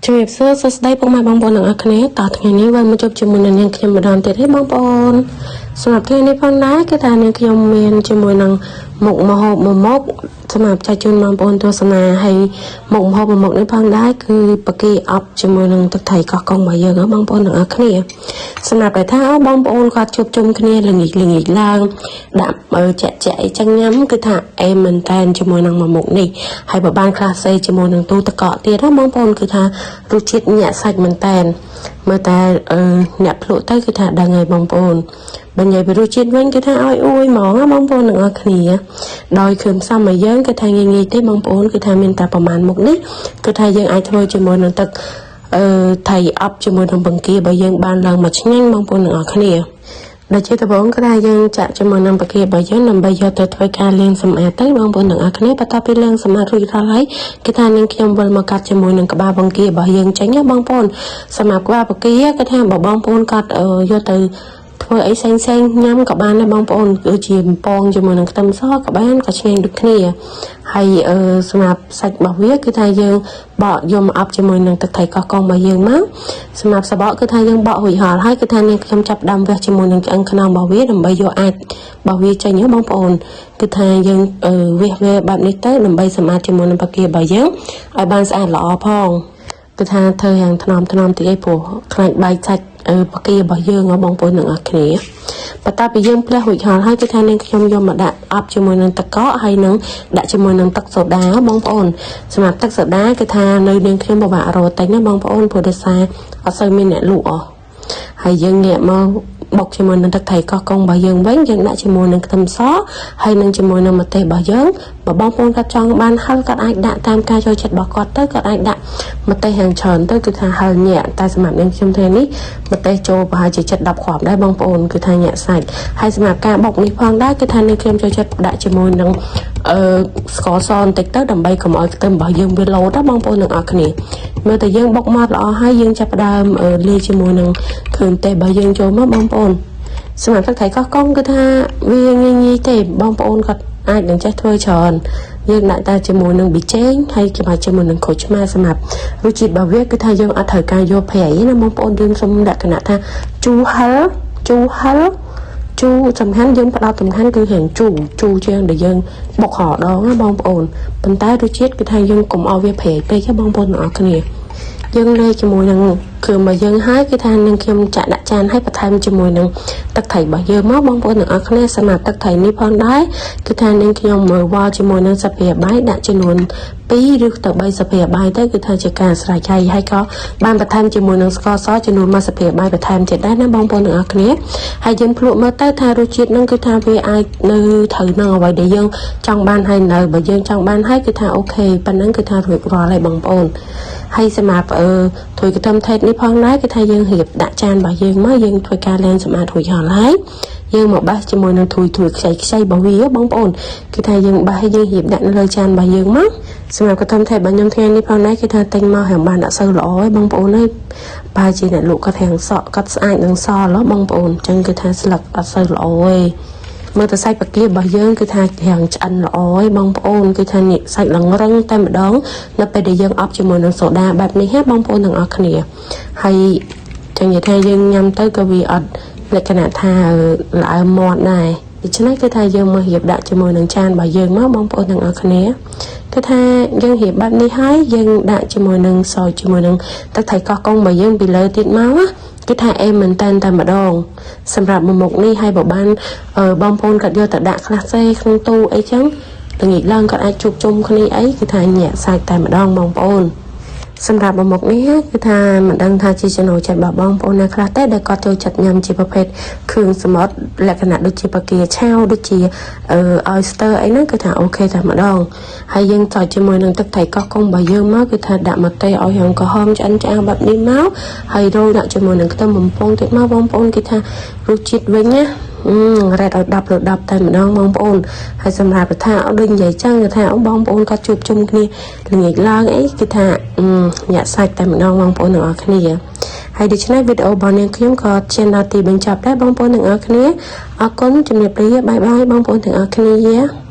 ជំរាបសួរសួស្តីពុកម៉ែបងប្អូនទាំងអស់គ្នាតោះថ្ងៃនេះវិលមកជួបជាមួយនឹងនាងខ្ញុំម្ដងទៀតហើយបងប្អូនសម្រាប់ថ្ងៃនេះផងដែរគឺថានាងខ្ញុំមានជាមួយនឹងមុខម្ហូបមួយមុខសម្រាប់ចែកជូនបងប្អូនទស្សនាហើយមុខម្ហូបមួយមុខនេះផងដែរគឺបកាអប់ជាមួយនឹងទឹកត្រីកោះកុងរបស់យើងហ៎បងប្អូនទាំងអស់គ្នាសម្រាប់តែថាអូបងប្អូនគាត់ជួបជុំគ្នាល្ងាចល្ងាចឡើងដាក់ចាក់ចាក់អីចឹងញ៉ាំគឺថាអេមមែនតែនជាមួយនឹងមួយមុខនេះហើយបើបានខ្លះសេជាមួយនឹងទូទឹកកកទៀតណាបងប្អូនគឺថារសជាតិញាក់សាច់មែនតែនមើលតែអឺអ្នកភ្លក់ទៅគឺថាដឹងហើយបងប្អូនបើនិយាយពីរសជាតិវិញគឺថាឲ្យអួយហ្មងណាបងប្អូនទាំងអស់គ្នាដោយគ្រឿងផ្សំរបស់យើងគឺថាងាយងាយទេបងប្អូនគឺថាមានតែប្រមាណមុខនេះគឺថាយើងអាចធ្វើជាមួយនឹងទឹកអឺថៃអប់ជាមួយនឹងបង្គារបស់យើងបានឡើងមកឆ្ងាញ់បងប្អូនទាំងអស់គ្នាដែលជាដំបូងគឺថាយើងចាក់ជាមួយនឹងបង្គារបស់យើងដើម្បីយកទៅធ្វើការលាងសម្អាតទៅបងប្អូនទាំងអស់គ្នាបន្ទាប់ពីលាងសម្អាតរួចរាល់ហើយគឺថានាងខ្ញុំវិលមកកាត់ជាមួយនឹងក្បាលបង្គារបស់យើងចេញណាបងប្អូនសម្រាប់ក្បាលបង្គាគឺថាបើបងប្អូនកាត់យកទៅធ្វើអីផ្សេងផ្សេងញ៉ាំក៏បានដែរបងប្អូនគឺជាបំពងជាមួយនឹងខ្ទឹមសក៏បានក៏ឆ្ងាញ់ដូចគ្នាហើយអឺសម្រាប់សាច់របស់វាគឺថាយើងបកយកមកអប់ជាមួយនឹងទឹកត្រីកោះកុងរបស់យើងមកសម្រាប់សបកគឺថាយើងបករួចរាល់ហើយគឺថានាងខ្ញុំចាប់ដើមវះជាមួយនឹងឆ្អឹងខ្នងរបស់វាដើម្បីយកអាចរបស់វាចេញហ៎បងប្អូនគឺថាយើងវះវាបែបនេះទៅដើម្បីសម្អាតជាមួយនឹងបង្គារបស់យើងឲ្យបានស្អាតល្អផងគឺថាធ្វើយ៉ាងថ្នមថ្នមតិចឯងព្រោះខ្លាចបែកសាច់អឺបការបស់យើងហ៎បងប្អូនទាំងអស់គ្នាបន្ទាប់ពីយើងផ្លះរួចរាល់ហើយគឺថានាងខ្ញុំយកមកដាក់អប់ជាមួយនឹងទឹកកកហើយនឹងដាក់ជាមួយនឹងទឹកសូដាបងប្អូនសម្រាប់ទឹកសូដាគឺថានៅនាងខ្ញុំពិបាករកទិញណាបងប្អូនព្រោះដោយសារអត់សូវមានអ្នកលក់អស់ហើយយើងងាកមកបុកជាមួយនឹងទឹកត្រីកោះកុងរបស់យើងវិញយើងដាក់ជាមួយនឹងខ្ទឹមសហើយនឹងជាមួយនឹងម្ទេសរបស់យើងបើបងប្អូនគាត់ចង់បានហឹរគាត់អាចដាក់តាមការចូលចិត្តរបស់គាត់ទៅគាត់អាចដាក់ម្ទេសយ៉ាងច្រើនទៅគឺថាហឹរញាក់តែសម្រាប់នាងខ្ញុំថ្ងៃនេះម្ទេសចូលប្រហែលជាចិត្ត10គ្រាប់ដែរបងប្អូនគឺថាញាក់សាច់ហើយសម្រាប់ការបុកនេះផងដែរគឺថានាងខ្ញុំចូលចិត្តដាក់ជាមួយនឹងអឺស្ករសបន្តិចទៅដើម្បីកុំឲ្យខ្ទឹមរបស់យើងវាលោតណាបងប្អូនទាំងអស់គ្នាមើលតែយើងបុកម៉ត់ល្អហើយយើងចាប់ផ្ដើមលាយជាមួយនឹងគ្រឿងទេសរបស់យើងចូលមកបងប្អូនសម្រាប់ទឹកត្រីកោះកុងគឺថាវាងាយងាយទេបងប្អូនគាត់អាចនឹងចេះធ្វើច្រើនយើងដាក់តែជាមួយនឹងប៊ីចេងហើយជាមួយនឹងក្រូចឆ្មាសម្រាប់រសជាតិរបស់វាគឺថាយើងអត់ត្រូវការយកប្រៃណាបងប្អូនយើងសុំលក្ខណៈថាជូរហឹរជូរហឹរជូរសំខាន់យើងផ្ដោតសំខាន់គឺរៀងជូរជូរជាងដែលយើងបុករដងណាបងប្អូនប៉ុន្តែរសជាតិគឺថាយើងកុំឲ្យវាប្រៃពេកទេបងប្អូនទាំងអស់គ្នាយើងលាយជាមួយនឹងគ្រឿងរបស់យើងហើយគឺថានឹងខ្ញុំចាក់ដាក់ចានឲ្យបន្ថែមជាមួយនឹងទឹកត្រីរបស់យើងមកបងប្អូនទាំងអស់គ្នាសម្រាប់ទឹកត្រីនេះផងដែរគឺថានឹងខ្ញុំមើលវល់ជាមួយនឹងសាភាបាយដាក់ចំនួន2ឬទៅ3សាភាបាយទៅគឺថាជាការស្រេចហើយហើយក៏បានបន្ថែមជាមួយនឹងស្ករសចំនួន1សាភាបាយបន្ថែមទៀតដែរណាបងប្អូនទាំងអស់គ្នាហើយយើងភ្លក់មើលទៅថារសជាតិនឹងគឺថាវាអាចនៅត្រូវនឹងអ្វីដែលយើងចង់បានហើយនៅបើយើងចង់បានហើយគឺថា OK ប៉ុណ្ណឹងគឺថារួចរាល់ហើយបងប្អូនហើយសម្រាប់អឺធុយកទឹមថេតនេះផងដែរគឺថាយើងរៀបដាក់ចានរបស់យើងមកយើងធ្វើការលាងសម្អាតរួចរាល់ហើយយើងមកបេះជាមួយនឹងធុយធុយខ្ចីខ្ចីរបស់វាបងប្អូនគឺថាយើងបេះហើយយើងរៀបដាក់នៅលើចានរបស់យើងមកសម្រាប់កទឹមថេតរបស់ខ្ញុំថ្ងៃនេះផងដែរគឺថាទិញមករាងបានដាក់សូវល្អឯងបងប្អូនអើយបើជាអ្នកលក់គាត់រាងសក់គាត់ស្អាតនឹងសល់ហ៎បងប្អូនអញ្ចឹងគឺថាស្លឹកអត់សូវល្អឯងមើលទៅសាច់បង្គារបស់យើងគឺថារាងឆ្អិនល្អឯងបងប្អូនគឺថានេះសាច់ឡើងរឹងតែម្ដងនៅពេលដែលយើងអប់ជាមួយនឹងសូដាបែបនេះហ៎បងប្អូនទាំងអស់គ្នាហើយចឹងនិយាយថាយើងញ៉ាំទៅក៏វាអត់លក្ខណៈថាល្អើមមាត់ដែរដូច្នេះគឺថាយើងមករៀបដាក់ជាមួយនឹងចានរបស់យើងមកបងប្អូនទាំងអស់គ្នាគឺថាយើងរៀបបែបនេះហើយយើងដាក់ជាមួយនឹងសជាមួយនឹងទឹកត្រីកោះកុងរបស់យើងពីលើទៀតមកណាគឺថាអេមមែនតែនតែម្ដងសម្រាប់មួយមុខនេះហើយបើបានបងប្អូនគាត់យកទៅដាក់ខ្លះសេក្នុងទូអីចឹងល្ងាចឡើងគាត់អាចជួបជុំគ្នាអីគឺថាញាក់សាច់តែម្ដងបងប្អូនសម្រាប់មួយមុខនេះគឺថាមិនដឹងថាជាចំណូលចិត្តរបស់បងប្អូនណាខ្លះទេដែលគាត់ចូលចិត្តញ៉ាំជាប្រភេទគ្រឿងសមុទ្រលក្ខណៈដូចជាបង្គាឆាវដូចជាអឺ oyster អីហ្នឹងគឺថា OK តែម្ដងហើយយើងចោចជាមួយនឹងទឹកត្រីកោះកុងរបស់យើងមកគឺថាដាក់ម្ទេសឲ្យរាងក្រហមឆ្អិនឆ្អៅបែបនេះមកហើយរោយដាក់ជាមួយនឹងខ្ទឹមបំពងទៀតមកបងប្អូនគឺថារសជាតិវិញណារ៉េតឲ្យ10លើ10តែម្ដងបងប្អូនហើយសម្រាប់ថាដូចនិយាយចឹងគឺថាបងប្អូនគាត់ជួបជុំគ្នាល្ងាចឡើងអីគឺថាញាក់សាច់តែម្ដងបងប្អូនទាំងអស់គ្នាហើយដូច្នេះវីដេអូរបស់នាងខ្ញុំក៏ឈានដល់ទីបញ្ចប់ដែរបងប្អូនទាំងអស់គ្នាអរគុណជំរាបលា bye bye បងប្អូនទាំងអស់គ្នា។